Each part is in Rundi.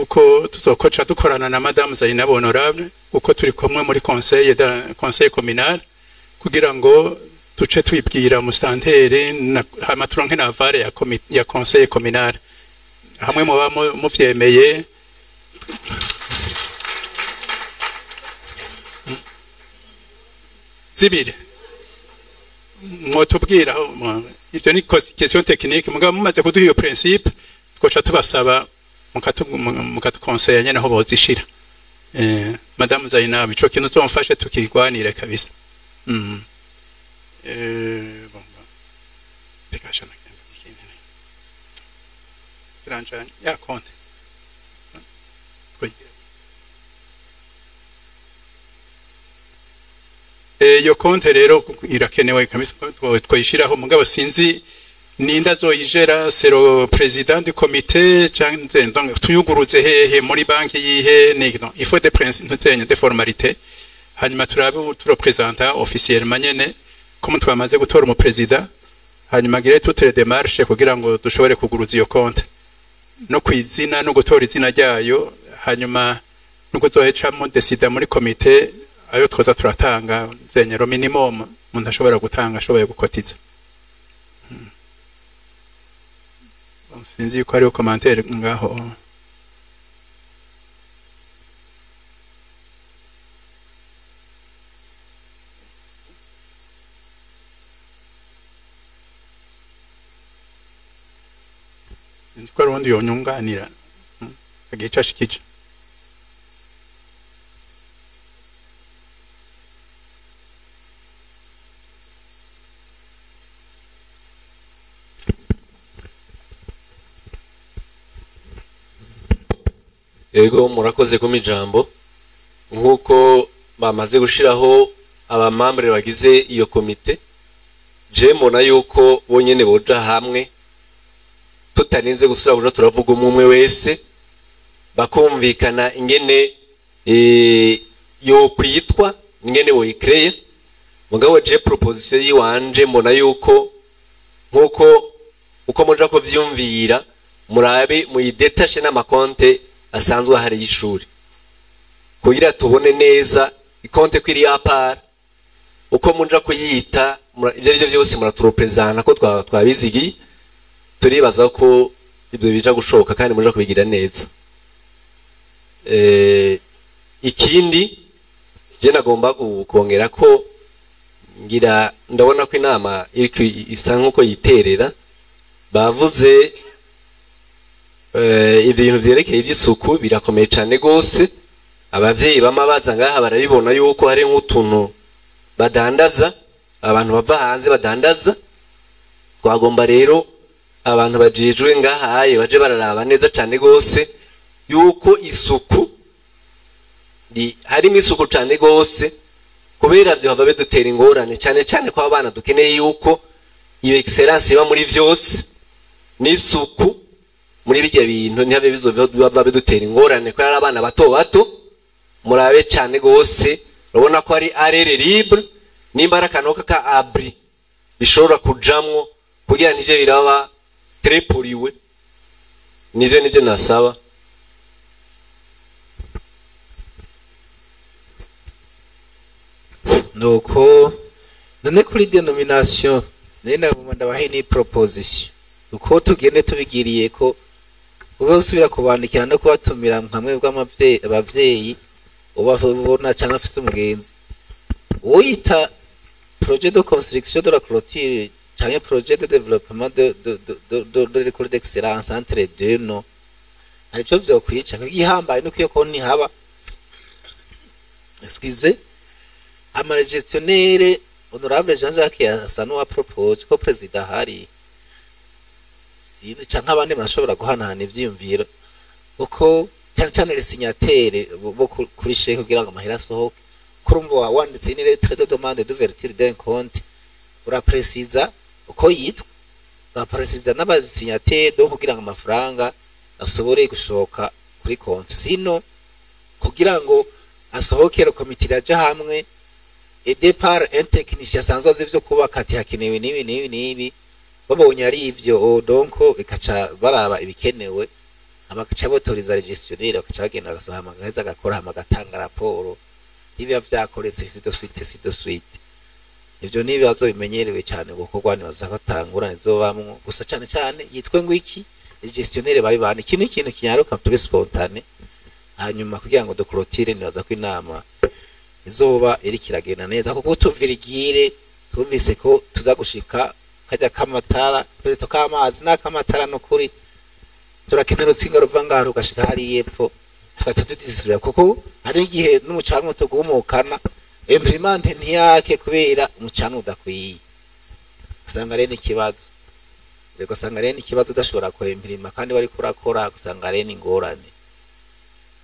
Kuko tuzokoca dukorana na Madame Zainab Honorable, kuko turi kumwe muri conseil communal, kugira ngo tuce twibwira mustantere hama turonke na avare ya conseil communal. Hamwe muba muvyemeye. Zibiri mwotubwira ivyo ni question technique, mugabo mumaze kuduha iyo principe twoca tubasaba mukatukonseya nyene aho bozishira. Madame Zainab, ico kintu uzomfashe tukigwanire kabisa. Bon, bekasha na ya konte. Iyo konte rero irakenewe kabisa twoyishiraho, mugabo sinzi ninda azoyijera, c'est le président du comité canke donc tuyuguruze hehe, muri banki yihe? Non, il faut des principes, des formalités, hanyuma turabe turepresenta officiellement nyene comme twamaze gutora umu président, hanyuma agire toutes les démarches kugira ngo dushobore kuguruza iyo konte no kwizina no gutora izina ryayo, hanyuma no kuzohecamo décida muri comité ayo twoza turatanga zenyero minimum umuntu ashobora gutanga ashoboye gukotiza. Sinzi yuko hariho commentaire ngaho. Sinzi ko hari uwundi yonyunganira agiye ico ashikije. Ego, murakoze kuma ijambo. Nkuko bamaze gushiraho abamambre bagize iyo komite, je mbona yuko bonyene boja hamwe tutarinze gusubira kuja turavuga umwe wese, bakumvikana ingene yo kwitwa, ingene boyikreye. Mugabo je proposition yiwanje mbona yuko nkuko uko muja ko vyumvira, murabe muyidetashe n'amakonte asanzwe hari y'ishuri, kugira tubone neza ikonte kwiri apart uko muja kuyita. Ivyo arivyo vyose muraturepresenta ko twabizigiye, turibaza ko ibyo bija gushoboka kandi muja kubigira neza. Ikindi je nagomba kongera ko ngira ndabona ko inama iriko isa nkuko yiterera, bavuze ibintu vyerekeye ivy'isuku birakomeye cane gose. Abavyeyi bama baza ngaha barabibona yuko hari nk'utuntu badandaza, abantu bava hanze badandaza. Twagomba rero abantu bajejwe ngahaye baje bararaba neza cane gose yuko isuku harimo isuku cane gose, kubera vyo hava bidutera ingorane cane cane ko abana dukeneye yuko iyo excellence iba muri vyose n'isuku muri bijya bintu ntihabe bizova bidutera ingorane ko ari abana bato bato. Murabe cane gose, urabona ko ari arere libre, nimba ari akantu ka abri bishobora kujamwo kugira ntije biraba très pollué. Nivyo nasaba. Nuko none kuri denomination nari nagomba ndabahe ni proposition uko tugende tubigiriye ko uzosubira kubandikira no kubatumira hamwe bw'abavyeyi ubabona cyangwa afise umugenzi uyita projet de construction de la clôture cyangwa projet de développement de l'école d'excellence entre deux no arico vyokwica kugihambaye no kuyo konti haba excusez ama gestionnaire honorable Jean-Jacques asa n'uwa propose ko president hari sinzi canke abandi barashobora guhanahana ivyiyumviro uko cyane cyane les signataires bo kuri chèque kugira ngo amahera asohoke. Kurumva wanditse une lettre de demande d'ouverture d'un compte urapresiza uko yitwa, urapresiza n'abasignataires donc kugira ngo amafaranga asobore gusohoka kuri compte, sino kugira ngo asohokere komite iraja hamwe aidé par un technicien asanzwe azi ivyo kubaka ati hakenewe n'ibi n'ibi n'ibi, babonye ari ivyo donc ikaca baraba ibikenewe Bagaca botoriza gestionnaire, bagaca bagenda bagasohoka, hama agaheza agakora, hama agatanga raporo ibiba vyakoretse, ainsi de suite, ainsi de suite. Ivyo ni ibibazo bimenyerewe cyane gukorwa. Nibaza ko atangurane zobamwo gusa, cyane cyane yitwe ngo iki, gestionnaire babibana. Iki ni ikintu kinyaruka, tube spontané, hanyuma kugira ngo duclôture. Nibaza ko inama izoba iriko iragenda neza, kuko tuvirigire twumvise ko tuza gushika kajya kamatara peut-être k'amazi n'akamatara. N'ukuri turakenera urutsinga ruva ngaho rugashika hariya epfo, tugaca tudisubira, kuko hari igihe n'umucanwa tugumukana, imprimante ntiyake kubera umucanwa udakwiye. Usanga rero ikibazo, ugasanga rero ikibazo udashobora kwimprima kandi wariko urakora, ugasanga rero ingorane.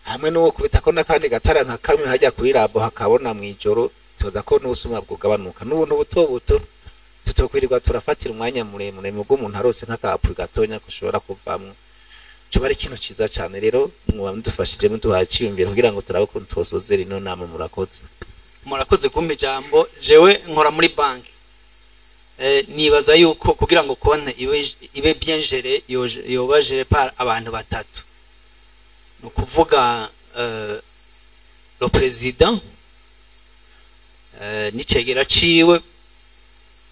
Hamwe n'uwo kubita ko n'akandi gatara nka kamwe hajya kuri labo hakabona mw'ijoro, tubaza ko n'ubusuma bwogabanuka. N'ubuntu buto buto tutokwirirwa turafatira umwanya muremure, mubwo umuntu arose nk'akapuri gatonya kushobora kuvamwo, coba ari ikintu ciza cane. Rero muba mudufashije, muduhaye iciyumviro kugira ngo turabe ukuntu twosozera ino nama. Murakoze. Murakoze kumpa ijambo. Jewe nkora muri banki. Nibaza yuko kugira ngo konte ibe bien gérée, yoba gérée par abantu batatu, ni ukuvuga le président n'icegera ciwe,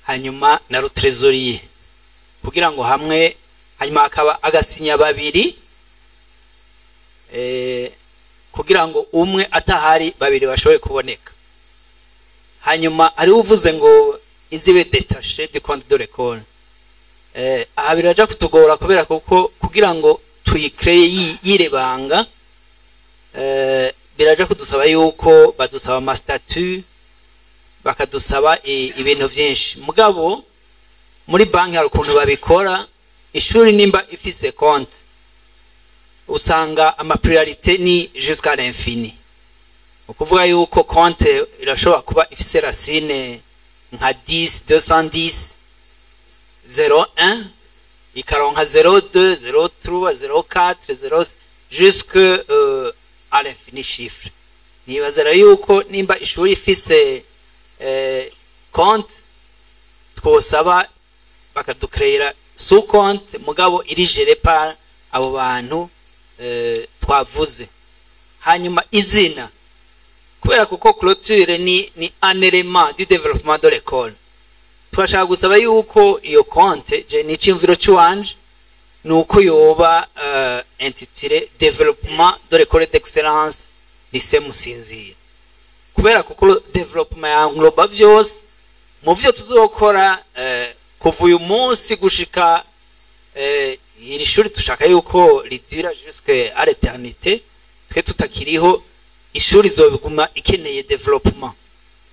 hanyuma na le trésorier, kugira ngo hamwe hanyuma akaba agasinya babiri, kugira ngo umwe atahari babiri bashobore kuboneka. Hanyuma hariho uvuze ngo izibe détaché du compte de l'école. Aha biraja kutugora, kubera kuko kugira ngo tuyikreye yirebanga, biraja kudusaba yuko badusaba ama statut, bakadusaba ibintu vyinshi. Mugabo muri banki hari ukuntu babikora. Ishuri nimba ifise compte, usanga ama priorité ni jusqu'à l'infini, ukuvuga yuko compte irashobora kuba ifise racine nka 10 210 01, ikaronka 02 03 04 0 jusque à l'infini chiffre. Nibaza rero yuko nimba ishuri ifise compte, twosaba bakadukrera sous compte, mugabo iri géré par abo bantu twavuze. Hanyuma izina, kubera kuko clôture ni un élément du développement de l'école, turashaka gusaba yuko iyo compte, je ni iciyumviro cy'iwanje, ni uko yoba intitulé "Développement de l'école d'excellence lycée Musinzira", kubera kuko développement ya engloba vyose mu vyo tuzokora kuva uyu munsi gushika iri shuri dushaka yuko ridura jusque à l'éternité. Twe tutakiriho, ishuri izobiguma ikeneye développement,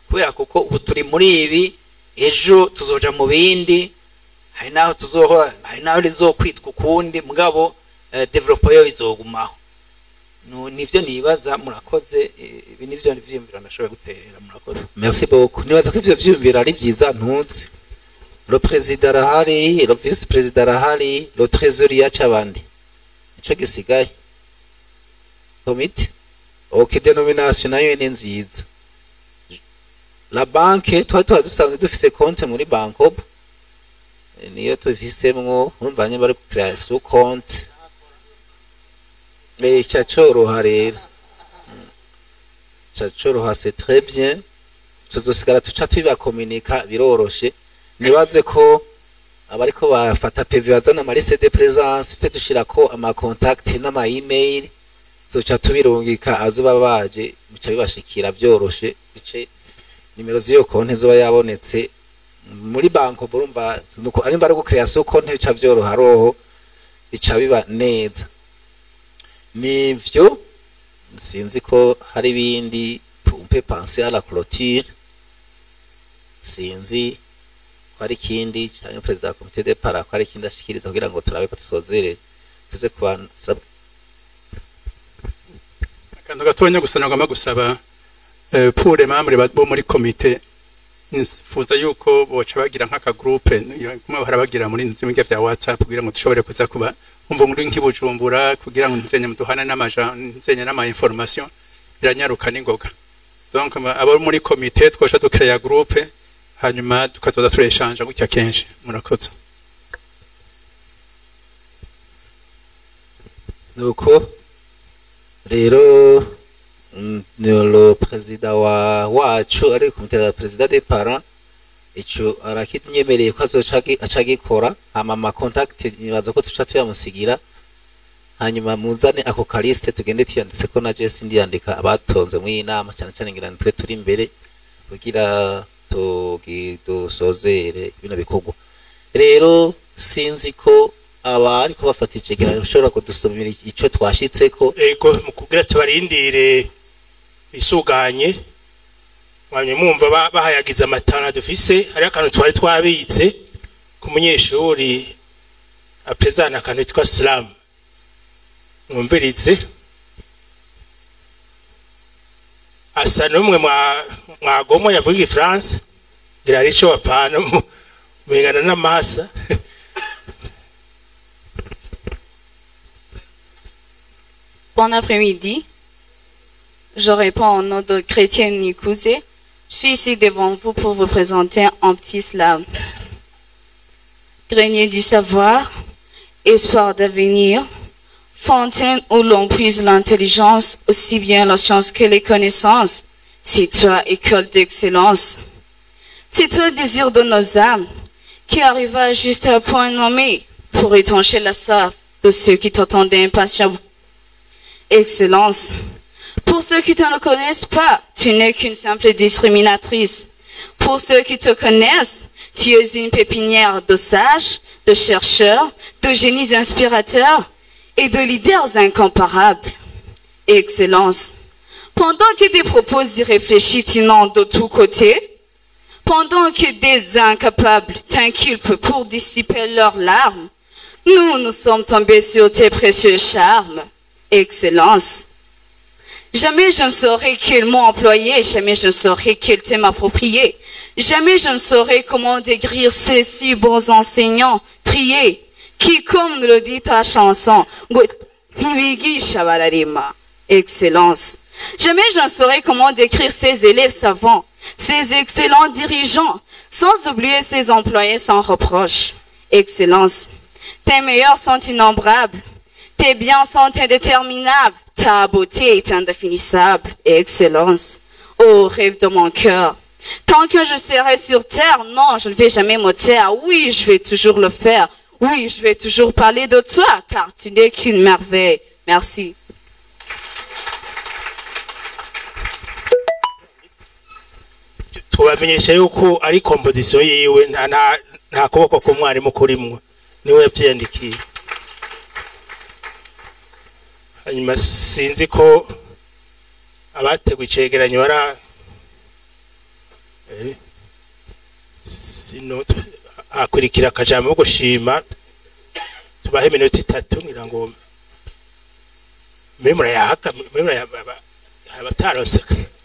kubera kuko ubu turi muri ibi, ejo tuzoja mu bindi, hari naho tuzohora, hari naho rizokwitwa ukundi, mugabo développement yo izogumaho. Nivyo nibaza. Murakoze. Ibi nivyo vyiyumviro nashoboye guterera. Murakoze. Merci beaucoup. Nibaza ko ivyo vyiyumviro ari vyiza. Ntuzi, le président arahari, le vice président arahari, le trésorier, c'abandi nico gisigaye, comité. OK, dénomination nayo ni nziza. La banque, twari dusanzwe dufise compte muri Bancobu, niyo tufisemwo. Urumva nyine bari kucréa sous compte, ca coroha rero, ca coroha, c'est très bien. Tuzosigara tuca tubibakominika, biroroshe. Nibaze ko abariko bafata PV bazana ama liste de présence, tute dushirako ama contact n'ama email, zoca tubirungika, azoba baje bica bibashikira byoroshe, bice nimero z'iyo konte zoba yabonetse muri banko. Burumva nuko ari bari gucréa sous compte, bica vyoroha roho, bica biba neza. Nivyo, sinzi ko hari ibindi. On peut penser à la clôture. Sinzi ko hari ikindi, cyangwa perezida wa comité de parents ko hari ikindi ashikiriza, kugira ngo turabe ko tusozere tuze kuba. Akantu gatonya gusa nagomba gusaba pour les membres bo muri comité, nifuza yuko boca bagira nk'aka groupe kumwe bahora bagira muri zimwe vya WhatsApp, kugira ngo dushobore kuza kuba umva muri nk'ibujumbura, kugira ngo nzenye muduhana n'amaja nzenye n'ama information, biranyaruka n'ingoga. Donc abo muri comité twosha ducréa groupe, hanyuma tukazoza tureshanja gutya kenshi. Murakoze. Nuko rero le président wa wacu ari comité ya président des parents, ico arakinyemereye ko azoca aca agikora. Hama ama contact nibaza ko tuca tuyamusigira, hanyuma muzane ako ka liste tugende tuyanditse ko na je ndiyandika abatonze mu nama, cyane cyane ngira nitwe turi imbere kugira dusozere bino bikorwa. Rero sinzi ko abariko bafata icegeranyo bashobora kudusomera ico twashitseko. Ego, mu kugira tubarindire bisuganye, mwamye mwumva bahayagiza amatana dufise. Hariho akantu twari twabitse ku munyeshuri aprezana, akantu kitwa slam. Mwumvirize, asa n'umwe mwagomwe yavuga igifaransa, ngira hari ico bapfana mengana n'amasa. Bon après-midi. Je réponds au nom de Chrétienne Nikouzé. Je suis ici devant vous pour vous présenter un petit slam. Grenier du savoir, espoir d'avenir, fontaine où l'on puise l'intelligence, aussi bien la science que les connaissances. C'est toi, école d'excellence. C'est toi, désir de nos âmes, qui arriva juste à point nommé pour étancher la soif de ceux qui t'attendaient impatiemment. Excellence. Pour ceux qui ne te connaissent pas, tu n'es qu'une simple discriminatrice. Pour ceux qui te connaissent, tu es une pépinière de sages, de chercheurs, de génies inspirateurs et de leaders incomparables. Excellence. Pendant que des propos irréfléchis t'inondent de tous côtés, pendant que des incapables t'inculpent pour dissiper leurs larmes, nous, nous sommes tombés sur tes précieux charmes. Excellence. Jamais je ne saurais quel mot employer, jamais je ne saurais quel thème approprier, jamais je ne saurais comment décrire ces si bons enseignants triés, qui, comme le dit ta chanson, excellence. Jamais je ne saurais comment décrire ces élèves savants, ces excellents dirigeants, sans oublier ces employés sans reproche. Excellence. Tes meilleurs sont innombrables, tes biens sont indéterminables, ta beauté est indéfinissable. Excellence. Ô rêve de mon cœur, tant que je serai sur terre, non, je ne vais jamais me taire. Oui, je vais toujours le faire. Oui, je vais toujours parler de toi, car tu n'es qu'une merveille. Merci. Tubamenyesha yuko ari composition yiwe, nta kuboko k'umwarimu kurimwo, niwe yavyiyandikiye. Hanyuma sinzi ko abateguye icegeranyo bara sino akurikira akajambo ko gushima, tubahe iminota 3 ngira ngo mwe murayaka, mwe murayaba abatarose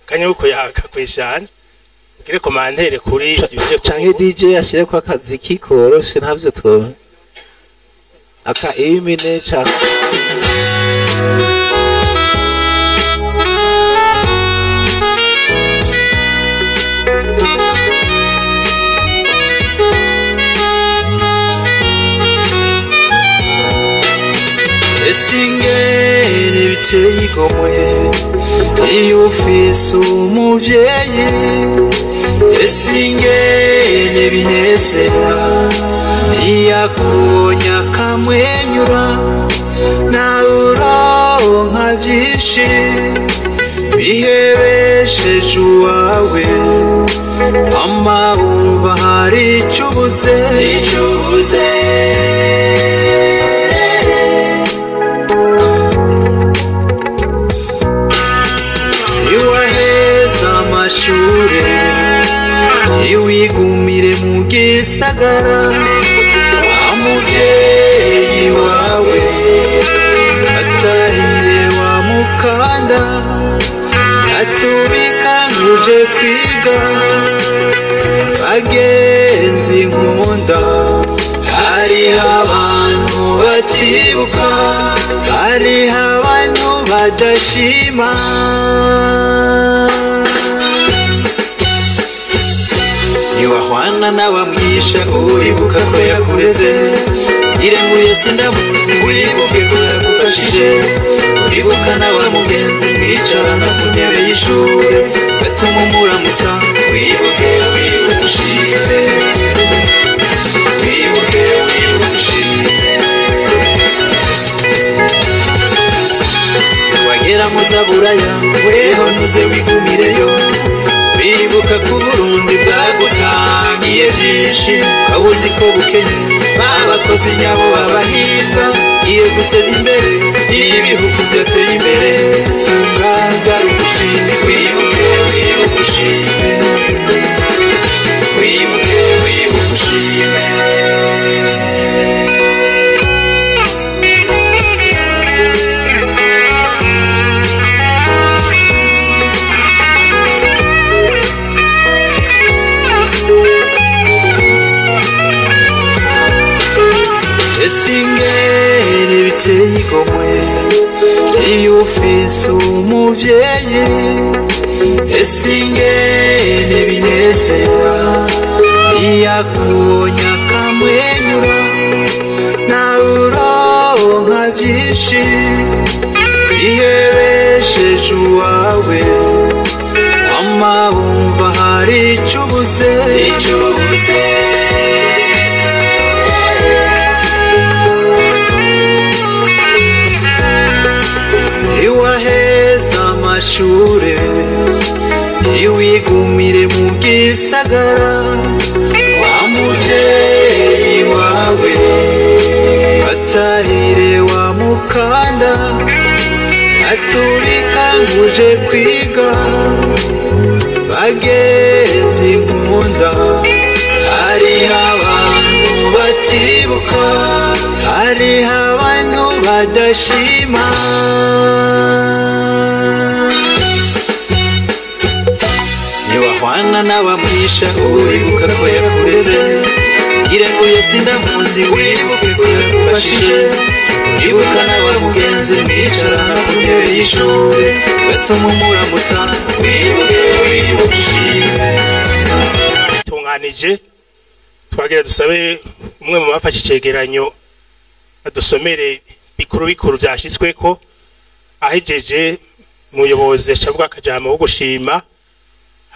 kanya ko yaka kwishana ugire commentaire kuri ivyo. Canke DJ ashire ko akazi kikoroshe, ntavyo two aka imine ca. Esingene biteye igomwe iyo ufise umuvyeyi, esingene binezera iyo akubonye akamwenyura, nawe uronka vyinshi bihebesheje uwawe, mama wumva hari ico ubuze, ico ubuze. Amashure iwigumire mu gisagara, wa muvyeyi wawe atahire wa mukanda, atubika nguje kwiga, bagenzi nkunda, hariho abantu batibuka, hariho abantu badashima. Niwahwana nawamwisha uribuka ko yakureze, Irenguye sindamuzi wibuke ko yagufashije wibuka nawe mugenzi mwicarana ku ntebe y'ishure gatuma umuramusa wibuke wibuke ushime wibuke wibuke ushime wagera mu zaburaya weho ntuze wigumireyo wibuka ku Burundi bwagutangiye byinshi kabuzi ko bukenye babakozi nyabo babahinga iye guteza imbere ibihugu byateye imbere ngaruka ushime wibuke wibuke ushime wibuke wibuke ushime. Esingere biteye igomwe iyo ufise umuvyeyi esingene binezera iyo akubonye akamwenyura nawe uronka vyinshi bihebesheje uwawe wama wumva hari ico ubuze ico ubuze. Iwaheza amashure iwigumire mu gisagara wa muvyeyi wawe batahire wa mukanda aturika nguje kwiga bageze inkunda hariho abantu batibuka hariho abantu badashima. Niwahwana n'abamwisha uribuka ko yakureze irenguye sindamuzi wibuke ko yagufashije wibuka nawe mugenzi mwicarana ku ntebe y'ishure gatuma umuramusa wibuke wibuke ushime. Tunganije twagira dusabe umwe mu bafashe icegeranyo adusomere bikuru bikuru vyashitsweko ahejeje umuyobozi acavuga akajambo ko gushima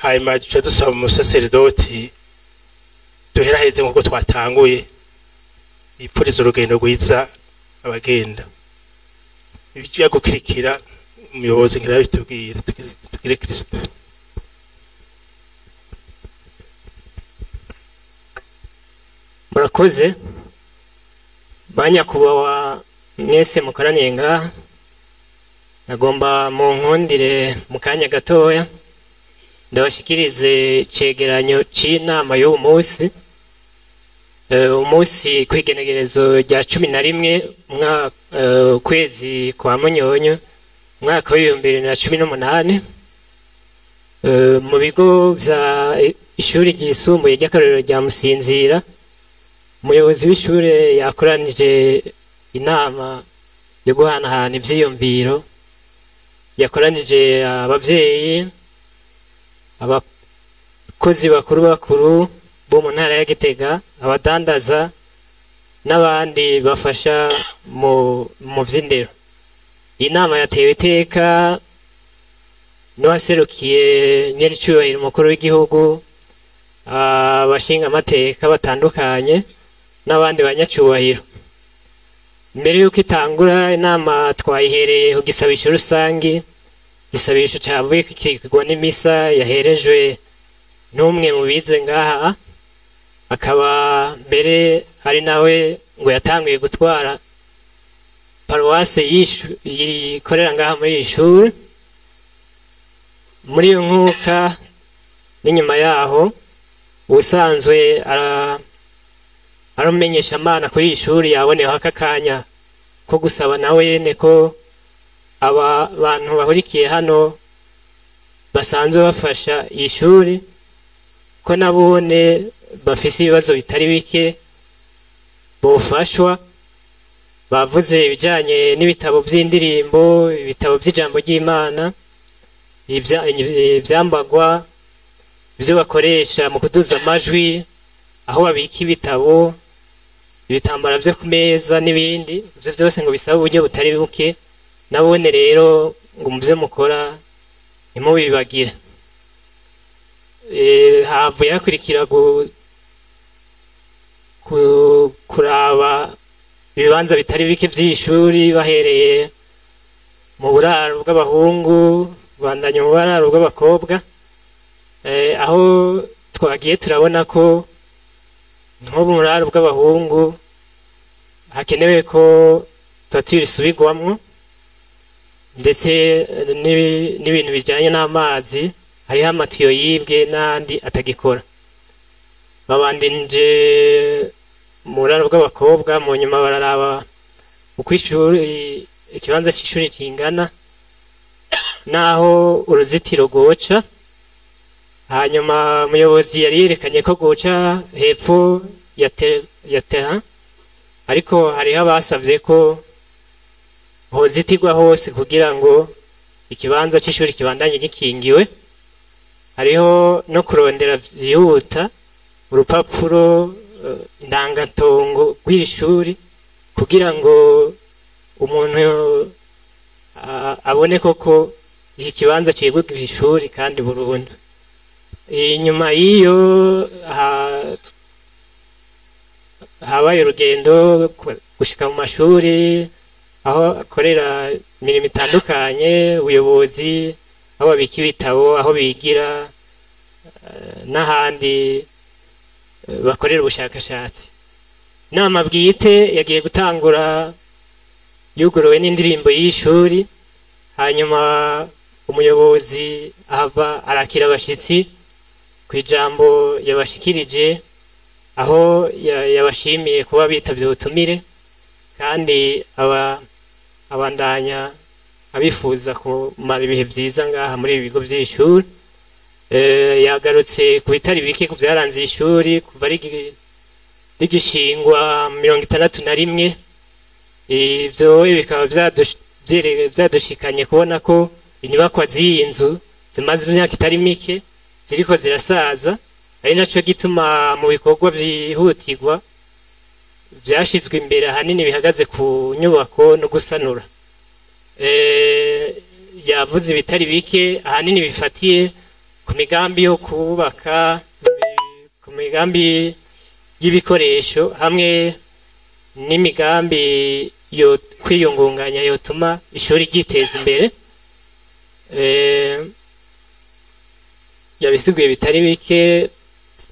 hanyuma duca dusaba umusaseredoti duheraheze nk'uko twatanguye yipfuriza urugendo rwiza abagenda ibijya gukurikira umuyobozi ngira bitubwira tugire Kristo. Murakoze banyakubawa mwese mukoraniye ngaha, nagomba munkundire mu kanya gatoya ndabashikirize icegeranyo c'inama y'uwu munsi. Umunsi kw'igenegerezo rya 11 ukwezi kwa Munyonyo umwaka w'2018 mu bigo vya ishuri ryisumbuye ry'akarorero rya Musinzira, umuyobozi w'ishure yakoranije inama yo guhanahana ivyiyumviro, yakoranije abavyeyi, abakozi bakuru bakuru bo mu ntara ya Gitega, abadandaza n'abandi bafasha mu vy'indero. Inama yatewe iteka n'uwaserukiye nyiricubahiro umukuru w'igihugu, abashinga amateka batandukanye n'abandi banyacubahiro. Mbere yuko itangura inama twayihereye ku gisabisho rusangi, igisabisho cavuye kikigwa n'imisa yaherejwe n'umwe mu bize ngaha, akaba mbere ari nawe ngo yatanguye gutwara paruwase yikorera ngaha muri iri shuri. Muri iyo nkuka n'inyuma yaho ubusanzwe aramenyesha amana kuri iri shuri yaboneyeho aka kanya ko gusaba nawe yene ko aba bantu bahurikiye hano basanzwe bafasha iyi shuri ko nabone bafise ibibazo bitari bike bofashwa. Bavuze ibijanye n'ibitabo by'indirimbo, ibitabo by'ijambo ry'Imana, ivyambagwa, ibyo bakoresha mu kuduza amajwi, aho babika ibitabo, Ibitambara vyo ku meza n'ibindi, ivyo vyose ngo bisaba uburyo butari buke. Nabone rero ngo muvyo mukora ntimubibagire. Havuye hakurikira kuraba ibibanza bitari bike vy'ishuri, bahereye mu buraro bw'abahungu, bandanya mu buraro bw'abakobwa, aho twagiye turabona ko nko mu buraro bw'abahungu hakenewe ko toiture isubirwamwo, ndetse n'ibintu bijanye n'amazi, hariho amatiyo yibwe n'andi atagikora. Babandinje mu buraro bw'abakobwa, mu nyuma bararaba uko ishuri, ikibanza c'ishuri kingana naho uruzitiro rwoca. Hanyuma umuyobozi yari yerekanye ko rwoca hepfo ya terrain, ariko hariho abasavye ko hozitirwa hose kugira ngo ikibanza c'ishuri kibandanye gikingiwe. Hariho no kurondera vyihuta urupapuro ndangatongo rw'iri shuri, kugira ngo umuntu abone koko iki kibanza cegukira ishuri kandi burundu. Inyuma y'iyo habaye urugendo gushika mu mashuri aho akorera imirimo itandukanye, ubuyobozi, aho babika ibitabo, aho bigira, n'ahandi bakorera ubushakashatsi. Inama bwite yagiye gutangura yuguruwe n'indirimbo y'ishuri. Hanyuma umuyobozi ahava arakira abashitsi ku ijambo yabashikirije, aho yabashimiye kuba bitavye ubutumire, kandi aba abandanya abifuza kumara ibihe vyiza ngaha muri ibi bigo vy'ishuri. Yagarutse ku bitari bike ku vyaranze ishuri kuva rigishingwa 61. Ivyo bikaba vyadushikanye kubona ko inyubakwa z'iyi nzu zimaze imyaka itari mike ziriko zirasaza, ari naco gituma mu bikorwa vyihutirwa vyashizwe imbere ahanini bihagaze ku nyubako no gusanura. Yavuze ibitari bike ahanini bifatiye ku migambi yo kubaka, ku migambi y'ibikoresho, hamwe n'imigambi yo kwiyungunganya yotuma ishuri ryiteza imbere. Yabisiguye bitari bike,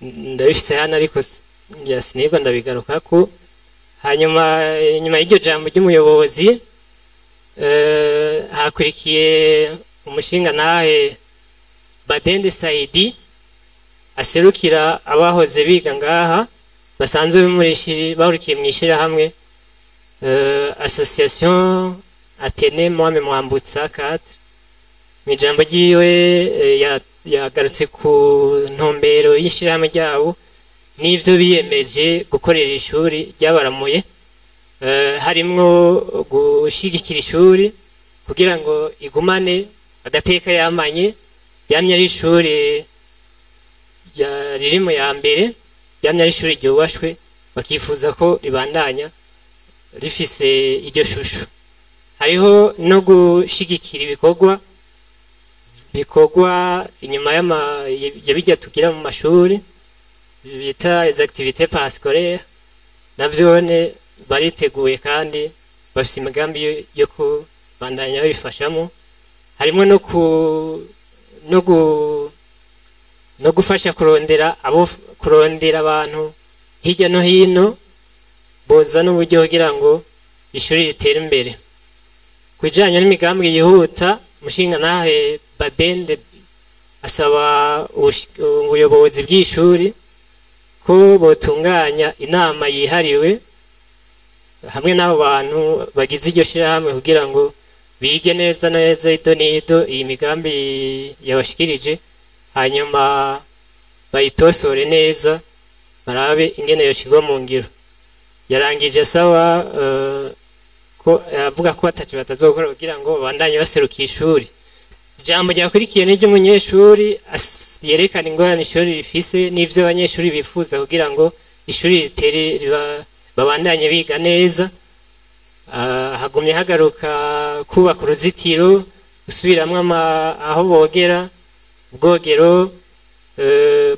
ndabifise hano ariko sinigwa ndabigarukako. Hanyuma inyuma y'iryo jambo ry'umuyobozi, hakurikiye umushinga ntahe Badende Saidi aserukira abahoze biga ngaha basanzwe bahurikiye mu ishirahamwe Association Athénée Mwami Mwambutsa 4. Mu ijambo ryiwe yagarutse ku ntumbero y'ishirahamwe ryabo n'ivyo biyemeje gukorera ishuri ryabaramuye, harimwo gushigikira ishuri kugira ngo igumane agateka yamanye, yamye ari ishuri riri mu ya mbere, yamye ari ishuri ryubashwe, bakifuza ko ribandanya rifise iryo shusho. Hariho no gushigikira ibikorwa bikorwa inyuma ya bijya tugira mu mashuri bita les activités parascolaires, navyone bariteguye kandi bafise imigambi yo kubandanya babifashamo. Harimo no gufasha kurondera abo, kurondera abantu hirya no hino boza n'uburyo kugira ngo ishuri ritere imbere. Kujanye n'imigambi yihuta, umushinga ntahe Badende asaba ubuyobozi bw'ishuri ko botunganya inama yihariwe hamwe n'abo bantu bagize iryo shirahamwe kugira ngo bige neza neza ido n'ido iyi migambi yabashikirije, hanyuma bayitosore neza barabe ingene yoshirwa mu ngiro. Yarangije asaba ko avuga ko ataco batazokora kugira ngo babandanye baseruka ishuri. Ijambo ryakurikiye ni ry'umunyeshuri yerekana ingorane ishuri rifise n'ivyo abanyeshuri bifuza kugira ngo ishuri ritere riba Babandanye biga neza. Hagumye hagaruka kubaka uruzitiro, gusubiramwo aho bogera, ubwogero,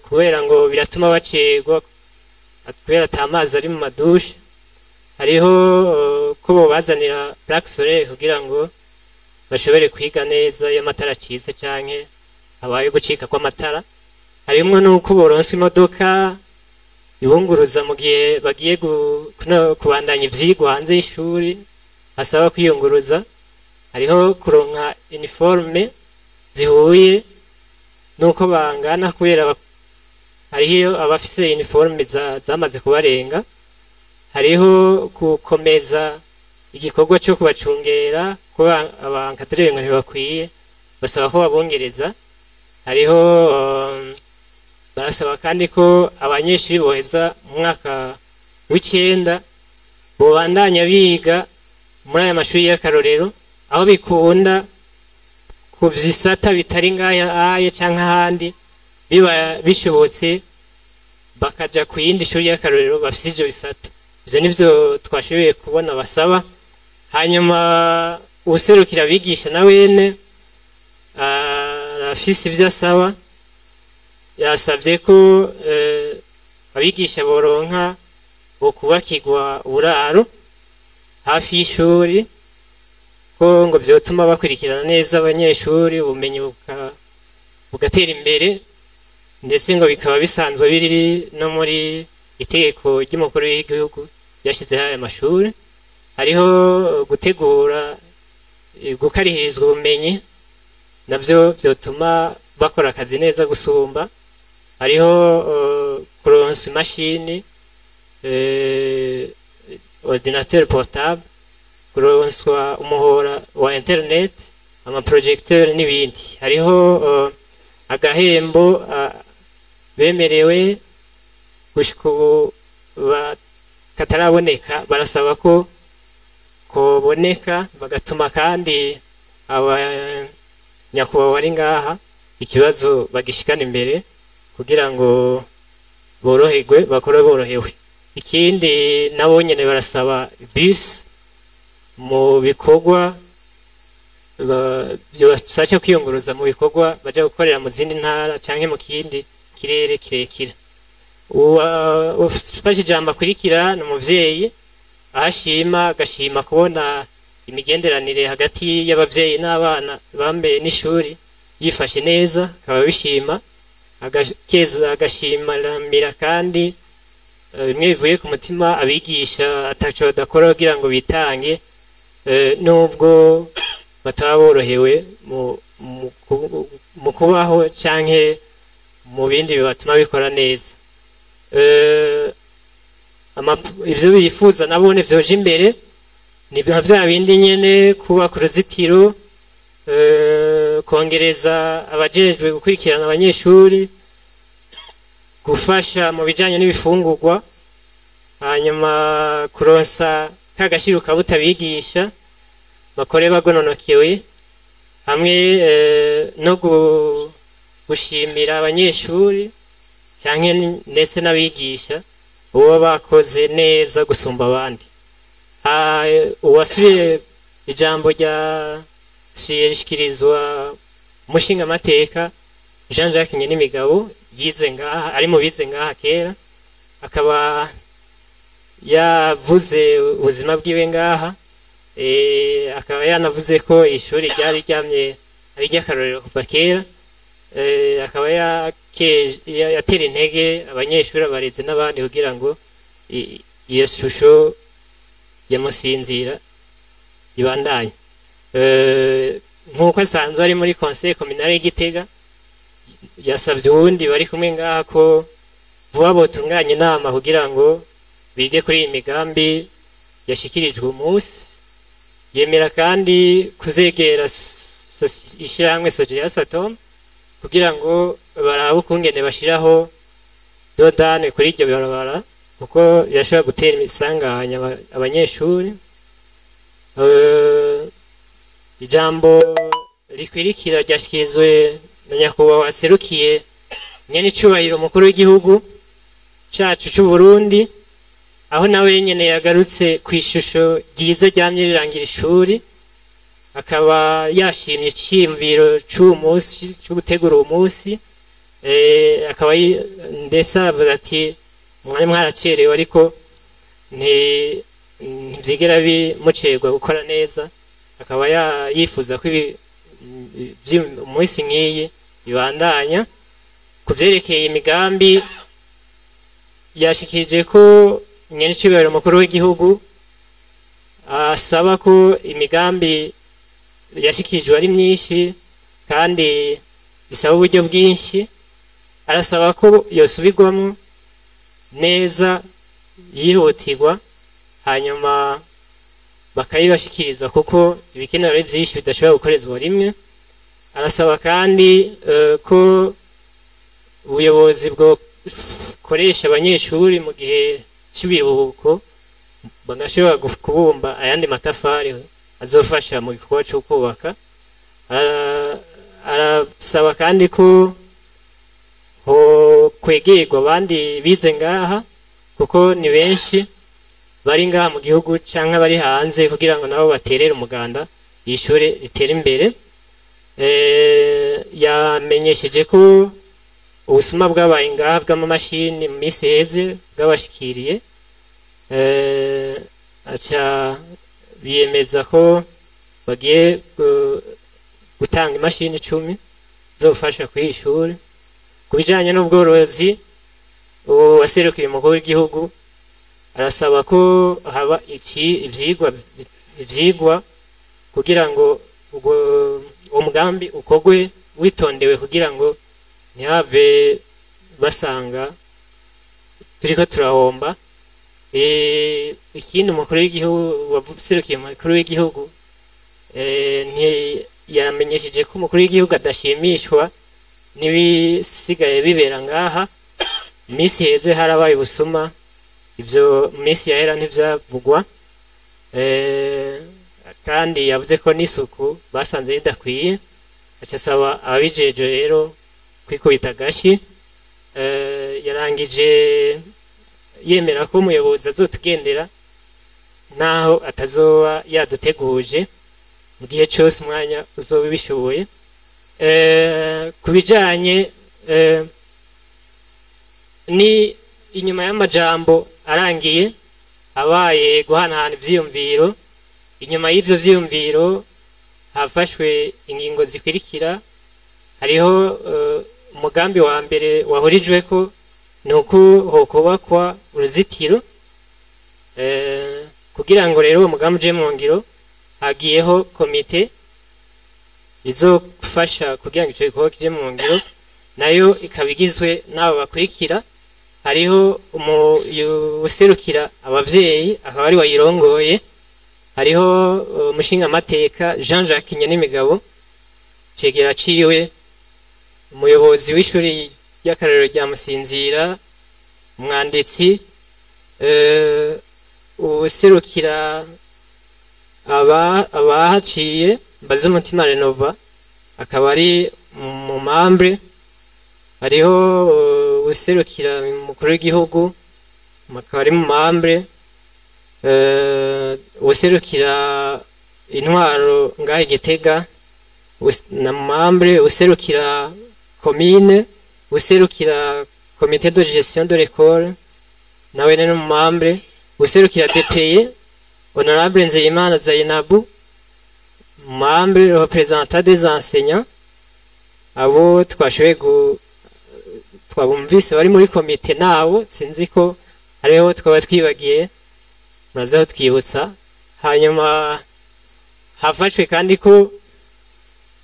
kubera ngo biratuma bacerwa kubera ata mazi ari mu madushe. Hariho ko bobazanira plaque solaire kugira ngo bashobore kwiga neza iyo amatara acitse canke habaye gucika kw'amatara. Harimwo n'uko boronswa imodoka ibunguruza mu gihe bagiye kubandanya ivyigwa hanze y'ishuri hasaba kwiyunguruza. Hariho kuronka uniforme zihuye nuko bangana, kubera hariho abafise uniforme zamaze kubarenga. Hariho gukomeza igikorwa cyo kubacungera, kuba abankadire ngo ntibakwiye, basaba ko babongereza. Hariho barasaba kandi ko abanyeshuri boheza mu mwaka w'icenda bobandanya biga muri aya mashuri y'akarorero, aho bikunda ku vyisata bitari ngaya aye canke ahandi, biba bishobotse bakaja ku yindi shuri y'akarorero bafise ivyo bisata. Ivyo nivyo twashoboye kubona basaba. Hanyuma uwuserukira abigisha na wene arafise ivyo asaba. Yasavye ko abigisha boronka bokubakirwa uburaro hafi y'ishuri, ko ngo vyotuma bakurikirana neza abanyeshuri, ubumenyi bugatera imbere, ndetse ngo bikaba bisanzwe biri no muri itegeko ry'umukuru w'igihugu ryashyizeho aya mashuri. Hariho gutegura gukarihirizwa ubumenyi, navyo vyotuma bakora akazi neza gusumba. Hariho kuronsa imashini, ordinateur portable, kuronswa umuhora wa internet, amaprojecteur n'ibindi. Hariho agahembo bemerewe gushika ubu kataraboneka, barasaba ko koboneka, bagatuma kandi aba nyakubahwa bari ngaha ikibazo bagishikana imbere kugira ngo boroherwe, bakore borohewe. Ikindi nabo nyene barasaba bus mu bikorwa byobafasha kwiyunguruza mu bikorwa baja gukorera mu zindi ntara canke mu kindi kirere kirekire. Ufashe ijambo akurikira ni umuvyeyi, ahashima agashima kubona imigenderanire hagati y'abavyeyi n'abana bambaye n'ishuri yifashe neza, akaba bishima, agakeza, agashimanira kandi bimwe bivuye ku mutima abigisha ataco badakora kugira ngo bitange, nubwo bataba borohewe mu kubaho canke mu bindi bibatuma bikora neza. Ivyo bifuza nabone vyoje imbere ni vya bindi nyene: kubaka uruzitiro, kongereza abajejwe gukurikirana abanyeshuri, gufasha mu bijanye n'ibifungurwa, hanyuma kuronsa ka gashiruka butabigisha bakore bagononokewe, hamwe no gushimira abanyeshuri canke ndetse n'abigisha uwo bakoze neza gusumba abandi. Uwasubiye ijambo rya rishikirizwa umushingamateka Jean Jacques Nyenimigabo, yize ngaha, ari mu bize ngaha kera, akaba yavuze ubuzima bwiwe ngaha, akaba yanavuze ko ishuri ryari ryamye ari ry'akarorero kuva kera, akaba yatera intege abanyeshuri, abarezi n'abandi kugira ngo iyo shusho yamusinzira ibandanye. Nk'uko asanzwe ari muri conseil communal y'Igitega, yasabye uwundi bari kumwe ngaha ko vuba botunganya inama kugira ngo bige kuri iyi migambi yashikirijwe umunsi. Yemera kandi kuzegera ishyirahamwe Sojeya Satom kugira ngo barabe ukungene bashiraho dodane kuri iryo barabara, kuko birashobora gutera isanganya abanyeshuri. Ijambo rikwirikira ryashikirizwe na nyakubahwa aserukiye nyenicubahiro umukuru w'igihugu cacu c'u Burundi, Aho nawe nyene yagarutse ku ishusho ryiza ryamye rirangira ishuri, akaba yashimye iciyumviro c'uwo munsi co gutegura uwo munsi, akaba ndetse avuga ati mwari mwaracerewe, ariko ntivyigera bimucerwa gukora neza. Akaba yifuza ko umunsi nk'iyi ibandanya. Ku vyerekeye imigambi, yashikirije ko nyenicubahiro umukuru w'igihugu asaba ko imigambi yashikirijwe ari myinshi kandi bisaba uburyo bwinshi. Arasaba ko yosubirwamo neza yihutirwa, hanyuma bakayibashikiriza, kuko ibikenewe ari byinshi bidashobora gukorezwa rimwe. Arasaba kandi ko ubuyobozi bwokoresha abanyeshuri mu gihe cy'ibiruhuko, bagashobora kubumba ayandi matafari azofasha mu gikorwa cyo kubaka. Arasaba kandi ko ho kwegerwa abandi bize ngaha, kuko ni benshi bari ngaha mu gihugu canke bari hanze, kugira ngo nabo baterere umuganda ishure ritere imbere. Yamenyesheje ko ubusuma bwabaye ngaha bw'amamashini mu minsi iheze bwabashikiriye, aca biyemeza ko bagiye gutanga imashini 10 zofasha kuri iri shuri. Ku bijanye n'ubworozi, uwaserukiye umukuru w'igihugu arasaba ko haba iki ivyigwa kugira ngo uwo mugambi ukogwe witondewe, kugira ngo ntihave basanga turiko turahomba. Ikindi, umukuru w'igihugu waserukiye umukuru w'igihugu yamenyesheje ko umukuru w'igihugu adashimishwa n'ibisigaye bibera ngaha. Iminsi iheze harabaye ubusuma, ivyo mu minsi yahera ntivyavugwa, kandi yavuze ko n'isuku basanze ridakwiye, aca asaba ababijejwe rero kwikubita agashi. Yarangije yemera ko umuyobozi azotugendera naho atazoba yaduteguje, mu gihe cyose umwanya uzoba ubishoboye. Ku bijanye ni inyuma y'amajambo arangiye, abaye guhanahana ivyiyumviro. Inyuma y'ivyo vyiyumviro hafashwe ingingo zikurikira. Hariho umugambi wa mbere wahurijweko, ni uko hokubakwa uruzitiro. Kugira ngo rero uwo mugambi uje mu ngiro, hagiyeho komite izofasha kugira ngo ico gikorwa kije mu ngiro, nayo ikaba igizwe n'abo bakurikira: hariho userukira abavyeyi, akaba ari wayirongoye; hariho umushingamateka Jean Jacques Nyenimigabo, cegera ciwe, umuyobozi w'ishuri ry'akarorero rya Musinzira, umwanditsi, userukira abahaciye mbaze umutima Renova, akaba ari mu membre; hariho userukira umukuru w'igihugu, akaba ari mu membre; userukira intwaro ngaha i Gitega na membre; userukira commune, userukira comité de gestion de l'école, nawe ni mu membre; userukira DPE, honorable Nzeyimana Zainabu, membre; représentant des enseignants, abo twashoboye twabumvise bari muri komite nabo, sinzi ko hariho twaba twibagiye, muraza twibutsa. Hanyuma hafashwe kandi ko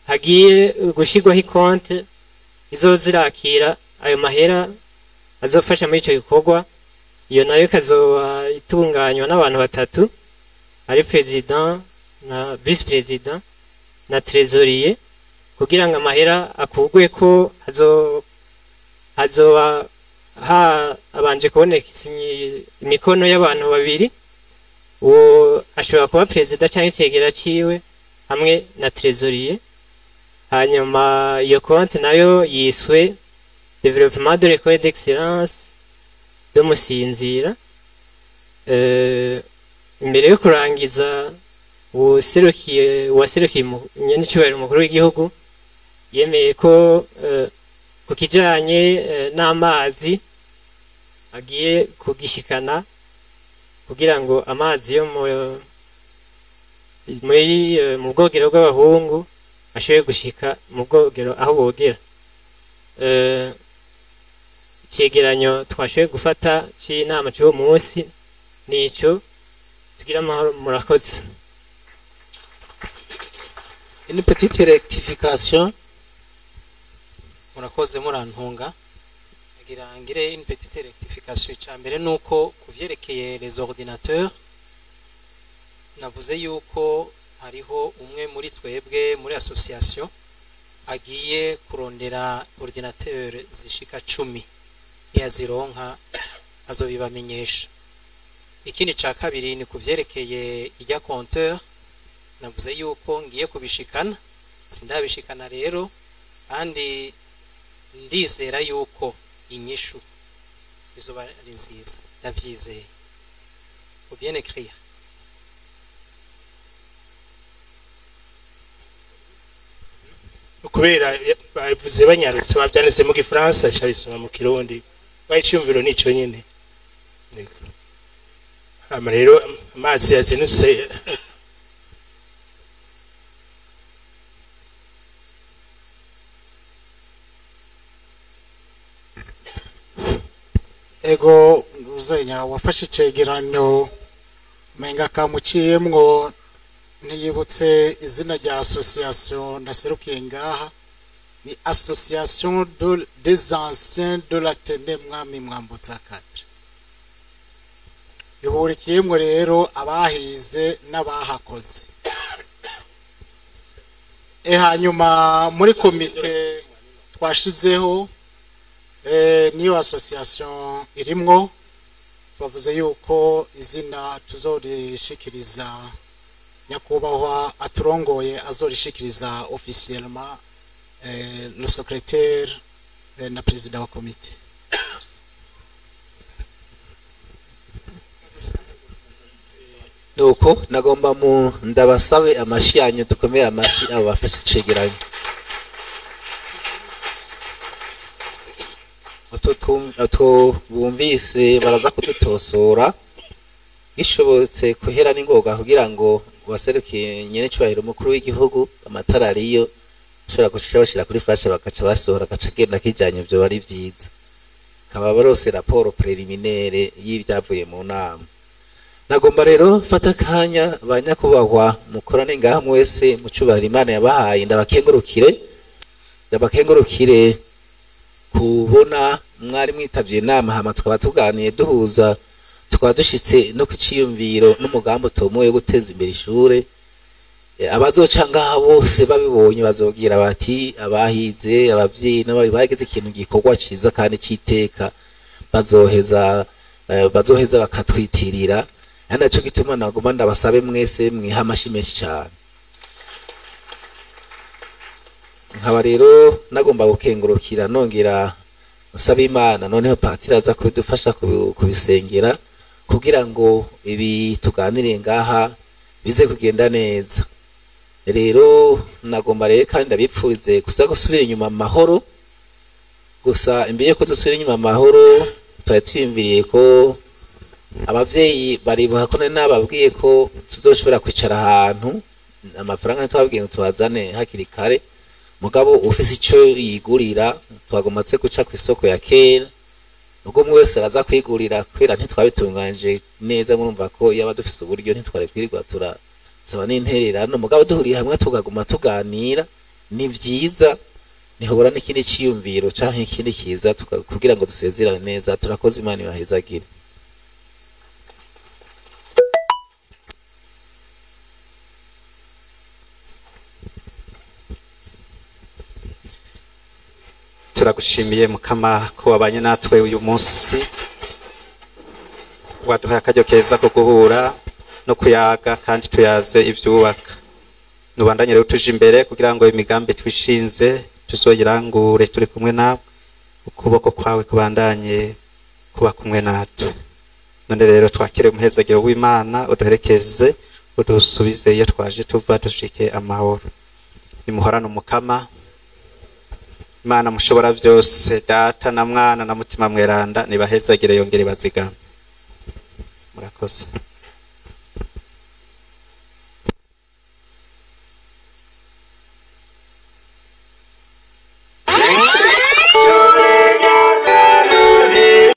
hagiye gushyirwaho ikonte izozirakira ayo mahera azofasha muri ico gikorwa. Iyo nayo ikazoba itunganywa n'abantu batatu, ari président na vice président na trésorier, kugira ngo amahera akugwe ko hazoba habanje kuboneka imikono y'abantu babiri. Uwo ashobora kuba perezida cyangwa icegera ciwe hamwe na trésorier. Hanyuma iyo konti nayo yiswe Développement de l'école d'excellence de Musinzira. Imbere yo kurangiza, userukiye uwaserukiye nyenicubahiro umukuru w'igihugu yemeye ko ku kijanye n'amazi agiye kugishikana kugira ngo amazi yo muri mu bwogero bw'abahungu ashobore gushika mu bwogero aho bogera. Icegeranyo twashoboye gufata c'inama c'uwo munsi nico. Tugira amahoro, murakoze. Une petite rectification. Murakoze, murantunga, agira ngire une petite rectification. Icya mbere nuko kuvyerekeye les ordinateurs, navuze yuko hariho umwe muri twebwe muri association agiye kurondera ordinateur zishika 10, niyazironka azobibamenyesha. Ikindi ca kabiri ni kuvyerekeye ijya compteur, navuze yuko ngiye kubishikana, sindabishikana rero, kandi ndizera yuko inyishu izoba ari nziza, ndavyizeye. Faut bien écrire. Kubera bavuze banyarutse, bavyanditse mu gifaransa, cabisoma mu Kirundi, bayiciyumviro nico nyene. Hama rero amazi yazinutse. Ego, uzenya wafashe icegeranyo menga kamuciyemwo, ntiyibutse izina rya association naserukiye ngaha. Ni Association des anciens de l'Athénée Mwami Mwambutsa 4, ihurikiyemwo rero abahize n'abahakoze. Hanyuma muri komite twashizeho, niyo association irimwo. Bavuze yuko izina tuzorishikiriza nyakubahwa aturongoye, azorishikiriza officiellement le secrétaire na président wa komite. Nuko nagomba mu ndabasabe amashi yanyu, dukomere amashi abo bafashe icegeranyo. Utwo bumvise baraza kudutosora, gishobotse kuhera n'ingoga kugira ngo waserukiye nyenicubahiro umukuru w'igihugu, amatara ariyo ushobora gushira bashira kuri flash, bakaca basohora agaca agenda kijanye, ivyo bari vyiza, kaba barose raporo préliminaire y'ibyavuye mu nama. Nagomba rero fata akanya, ba nyakubahwa mukorane ngaha mwese mu cubahiro Imana yabahaye, ndabakengurukire kubona mwari mwitavye inama, hama tukaba tuganiye duhuza, tukaba dushitse no ku ciyumviro n'umugambi utomoye wo guteza imbere ishure. Abazoca ngaha bose babibonye bazogira bati abahize, abavyeyi n'ababi bagize ikintu gikorwa ciza kandi c'iteka, bazoheza bakatwitirira. Ari naco gituma nagomba ndabasabe mwese mwiha amashi menshi cane. Nkaba rero nagomba gukengurukira nongera nsaba Imana, noneho patiri aza kudufasha kubisengera kugira ngo ibi tuganire ngaha bize kugenda neza. Rero nagomba rero kandi ndabipfurize kuza gusubira inyuma amahoro. Gusa imbere yuko dusubira inyuma amahoro, twari twiyumviriye ko abavyeyi baribuka ko nari nababwiye ko tuzoshobora kwicara ahantu, amafaranga ntitwababwiye ngo tubazane hakiri kare, mugabo ufise ico yigurira twagomatse guca kw'isoko ya kera, ubwo umwe wese araza kwigurira, kubera ntitwabitunganije neza. Murumva ko yaba dufise uburyo ntitwari kwirirwa turasaba n'intererano, mugabo duhuriye hamwe tukaguma tuganira ni vyiza, ntihobora n'ikindi ciyumviro canke ikindi kiza kugira ngo dusezerane neza. Turakoze, Imana ibahezagire. Turagushimiye Mukama ko wabanye natwe uyu munsi, waduhaye akaryo keza ko guhura no kuyaga kandi tuyaze ivyubaka. Nubandanye rero tuje imbere kugira ngo imigambi twishinze tuzoyirangure turi kumwe nawe, ukuboko kwawe kubandanye kuba kumwe natwe. None rero twakire umuhezagiro w'Imana, uduherekeze, udusubize iyo twaje tuva, dushike amahoro. Nimuhorane Umukama Imana mushobora byose, Data na Mwana na Mutima Mweranda, nibahezagire yongere bazigame. Murakoze.